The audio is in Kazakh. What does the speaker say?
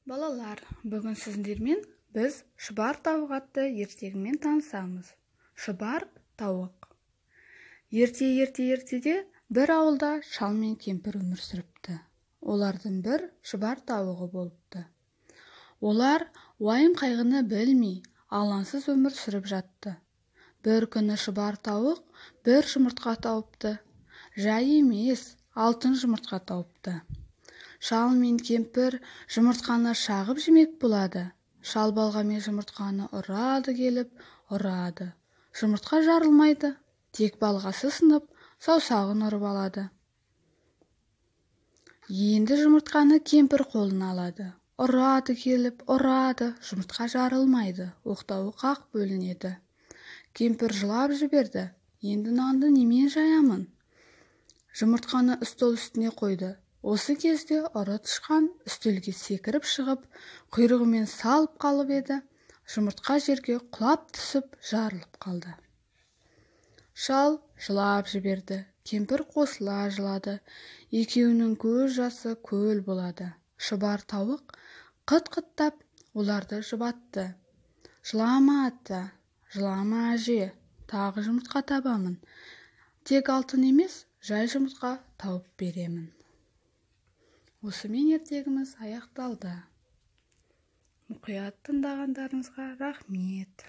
Балалар, бүгін сіздермен біз Шұбар тауық атты ертегімен танысамыз. Шұбар тауық. Ерте-ерте-ертеде бір ауылда шал мен кемпір өмір сүріпті. Олардың бір шұбар тауығы болыпты. Олар уайым-қайғыны білмей, алаңсыз өмір сүріп жатты. Бір күні шұбар тауық бір жұмыртқа тауыпты. Жай емес, алтын жұмыртқа тауыпты. Шал мен кемпір жұмыртқаны шағып жемек болады. Шал балғамен жұмыртқаны ұрады келіп, ұрады. Жұмыртқа жарылмайды, тек балғасы сынып, саусағын ұрып алады. Енді жұмыртқаны кемпір қолына алады. Ұрады келіп, ұрады, жұмыртқа жарылмайды, оқтауы қақ бөлінеді. Кемпір жылап жіберді. Енді нанды немен жаямын? Жұмыртқаны стол үстіне қойды. Осы кезде ұры тышқан үстелге секіріп шығып, құйрығымен салып қалып еді, жұмыртқа жерге құлап түсіп, жарылып қалды. Шал жылап жіберді, кемпір қосыла жылады. Екеуінің көз жасы көл болады. Шұбар тауық қыт-қыттап оларды жұбатты. Жылама, ата, жылама, әже, тағы жұмыртқа табамын. Тек алтын емес, жай жұмыртқа тауып беремін. Осымен ертегіміз аяқталды. Мұқият тыңдағандарыңызға рахмет.